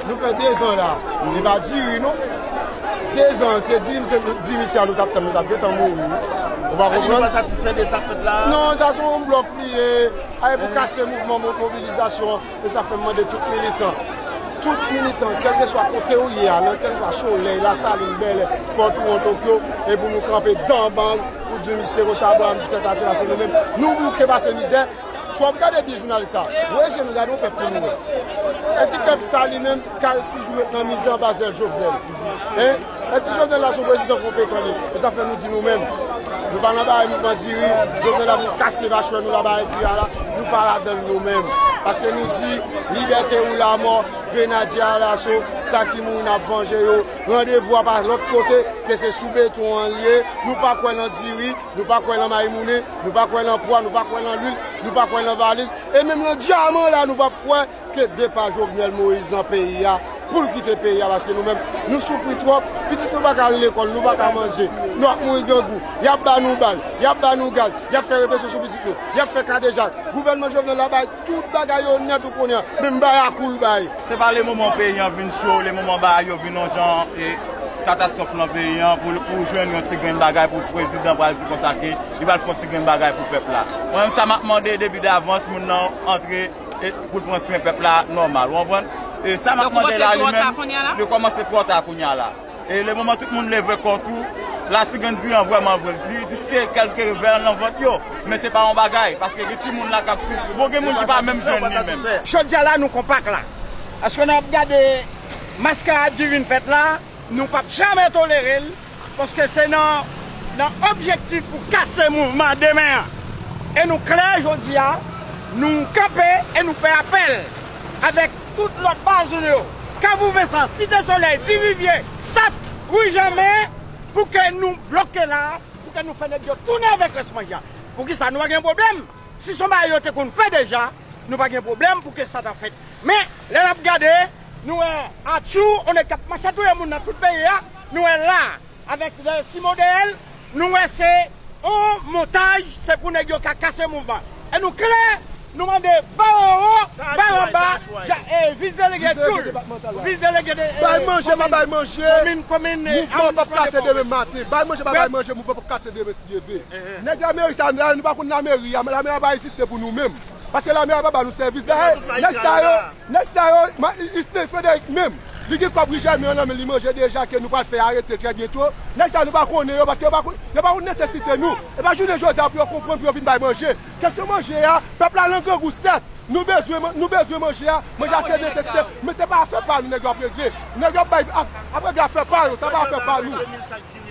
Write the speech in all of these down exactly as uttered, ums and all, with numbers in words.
Nou fè dezan la, nou pa diri non. Dezan, se di, se di misye a nou t ap tann, nou t ap gentan mouri wi. Ou pa konprann? Sa nou pa satisfè de sa k fèt la? Non, sa se yon blòf li ye. A, e pou kase mouvman mo-, mobilizasyon an. E sa fè m mande tout militan, tout militan, kèlkeswa kote ou ye a, nan kèlkeswa Solèy, Lasalin, Bèlè, Fò Touwon, Tokyo, e pou nou kanpe dan bang, pou di misye konsa, bò, m disèt ase, paske nou menm, nou bouke pase mizè. Si w ap gade di jounalis sa, voye je nou gade yon pèp pou nou wè. Èske pèp sa li menm, k al toujou ret nan mizè anba zèl Jovenel? Hein? Èske Jovenel la se yon prezidan konpetan li? E sa fè nou di nou menm, nou pa nan bagay mouvman diri, Jovenel la pou kase machwè nou la bagay diri a la, nou pa ladan l nou menm. Paske nou di, libète ou lamò, grenadye alaso, sa ki mouri n ap vanje yo, randevou a pa lòt kote, ke se sou beton an l ye, nou pa kwè nan diri, nou pa kwè nan maymoune, nou pa kwè nan pwa, nou pa kwè nan lwil, nou pa kwè nan valiz, e menm nan dyaman la nou p ap kwè ke depa Jovenel Moïse nan peyi a, pou l kite peyi a, paske nou menm, nou soufri twòp, pitit nou pa ka al lekòl, nou pa ka manje, nou ap mouri grangou, y ap ba nou bal, y ap ba nou gaz, y ap fè represyon sou pitit nou, y ap fè kadejak. Gouvènman Jovenel la bay tout bagay yo nèt ou konnen, menm bayakou l bay. Se pa le moman peyi an vin cho, le moman bagay yo vin yon jan, e katastwòf nan peyi an, pou, pou jwenn yon ti grenn bagay pou prezidan pral di konsa ke li pral fè yon ti grenn bagay pou pèp la. Mwen menm sa m ap mande depi davans, moun nan antre e pou l pran swen pèp la nòmal, ou konprann? E sa m ap mande la, li menm, li kòmanse twò ta kounye a la. E le moman tout moun leve kò tou, la si gen diri an vrèman vre, li, li se kèlke vè nan vant yo, men se pa yon bagay, paske gen timoun la k ap soufri. Bon, gen moun ki pa menm jwenn li menm. Jodi a la, nou konpak la. Paske n ap gade maskarad ki vin fèt la, nou p ap janmen tolere l, paske se nan, nan objektif pou kase mouvman demen an. E nou klè jodi a, nou kanpe e nou fè apèl avèk tout lòt baz nou yo, Kafou Vensan, Site Solèy, Divivye, Sat, Ri Jamen, pou ke nou bloke la, pou ke nou fè nèg yo tounen avèk rès manje a. Poukisa nou pa gen pwoblèm? Si se yon bagay yo te konn fè deja, nou pa gen pwoblèm pou ke sa ta fèt. Men, lè n ap gade, nou wè atchou, on nèg k ap mache touye moun nan tout peyi a, nou wè la, avèk, euh, Simon dèyè l, nou wè se on montaj, se pou nèg yo ka kase mouvman. E nou klè, nou mande Bawowo, Bawonba, vis delege tou, vis delege de, bay manje, pa bay manje, komin, komin, mouvman p ap kase demen maten. Bay manje, pa bay manje, mouvman p ap kase demen. Nèg lameri sa, nou pa konn lameri a, men lameri a pa egziste pou nou menm. Paske lameri a pa ba nou sèvis. Dayè, nèg sa yo, nèg sa yo, Isney Frederick menm, li gen kòb Ri Jamen an nan men li, manje deja ke nou pral fè arete trè byento. Nèg sa yo nou pa konnen yo, paske yo pa konn, yo pa konn nesesite nou. E pa jounen jodi a pou yo konprann pou yo vin bay manje. Kesyon manje a, pèp la nan grangou sèt. Nou bezwen, nou bezwen manje a, manje a se nesesite, men se pa afè pa nou nèg yo ap regle. Nèg yo ap bay, ap, ap regle afè pa yo, sa pa afè pa nou.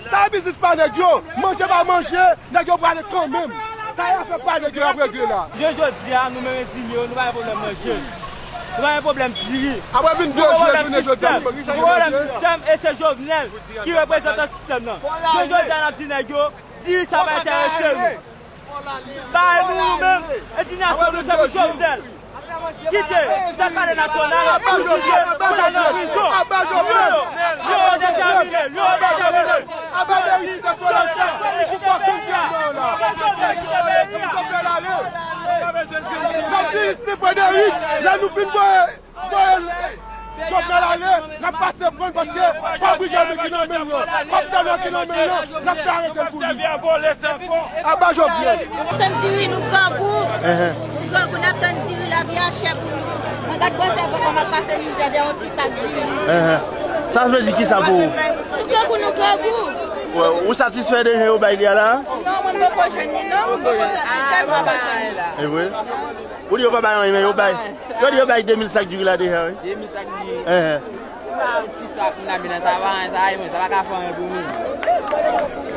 Sa e biznis pa nèg yo. Manje pa manje, nèg yo prale kanmenm. Sa y ap fè pa nèg yo ap regle la. Jodi a, nou menm endinye yo, nou pa gen pwoblèm manje. Nou pa gen pwoblèm diri. Apre vin de je jounen jodi a, nou gen pwoblèm sistèm e se Jovenel ki reprezantan sistèm nan. Jodi a, n ap di nèg yo, diri sa pa enterese nou. Bay nou, nou menm, endinasyon nou se pou Jovenel. Kite, kite palè nasyonal pou kite pou l al nan prizon. Lyon, Lyon dètèmine, Lyon dètèmine. Aba de isi de sola sa. Ou pa konn ki an la. Jovenel ale. N ap di isi Frederic, lè nou fin voye, voye Jovenel ale, n ap pase pran paske Fabrice Germain ki nan men l lan. Kòb dòla ki nan men l lan, n ap fè arete l pou li. Aba Jovenel. Tann diri nou grangou. Nou grangou, n ap tann diri, lavi a chè pou nou. Mwen gad konsève kòman m ap pase mizè de yon ti sak diri. Sa vle di kisa pou ou? Tankou nou grangou. Ou satisfè de jan yo bay li a la? Non, mwen m poko jwenn li non, m poko satisfè, m poko jwenn li. E vre? Ou di yo pa bay anyen, men yo bay. Yo di yo bay de mil sak diri la deja, wi. De mil sak diri. Enhen. Ti sa pou n ap vin nan sa va, sa a, sa pa ka fè anyen pou nou.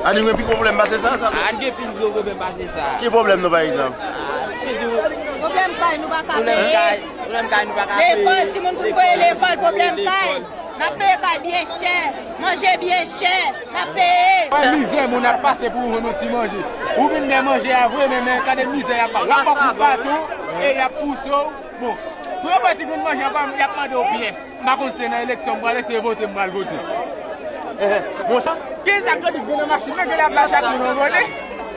A di gen pi gwo pwoblèm pase sa, sa. A di gen pi gwo pwoblèm pase sa. Ki pwoblèm nou, pa egzanp? Pwoblèm kay nou pa ka peye. Pwoblèm kay nou pa ka peye. Lekòl, timoun pou n voye lekòl, pwoblèm kay. N ap peye kay byen chè, manje byen chè, n ap peye. Wè mizè moun ap pase pou jwenn yon ti manje. Ou vin gen manje a vre, men, men gade mizè y ap ba w. Y ap ba w kout baton e y ap pouse w. Bon, pou yo pran ti grenn manje ankò, y ap mande w pyès. M pa konn si se nan eleksyon m prale, se vote m pral vote. Monchè. Kenz sak yo di k gen nan machin nan, genlè ap ba chak moun yon gode.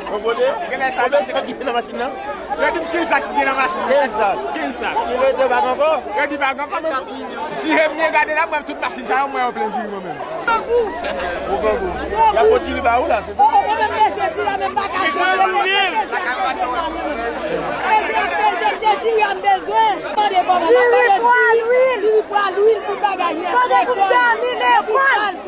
Yon gode? Genlè sa. Konbyen sak ki gen nan machin nan? Yo di m kenz sak ki gen nan machin nan. Kenz sak. Kenz sak. Ki rete bak ankò? Yo di bak ankò, men jire m byen gade la, m wè tout machin sa yo, m wè yo plen diri mwen menm. Ou grangou. Y ap pot diri ba ou la, se sa? Oh, mwen menm bezwen diri a, men m pa ka jwenn. Mwen menm bezwen diri a, bezwen diri a, m bezwen. Mande kòman m ap mande diri, diri pwa lwil, tout bagay nèt, lekòl, lopital.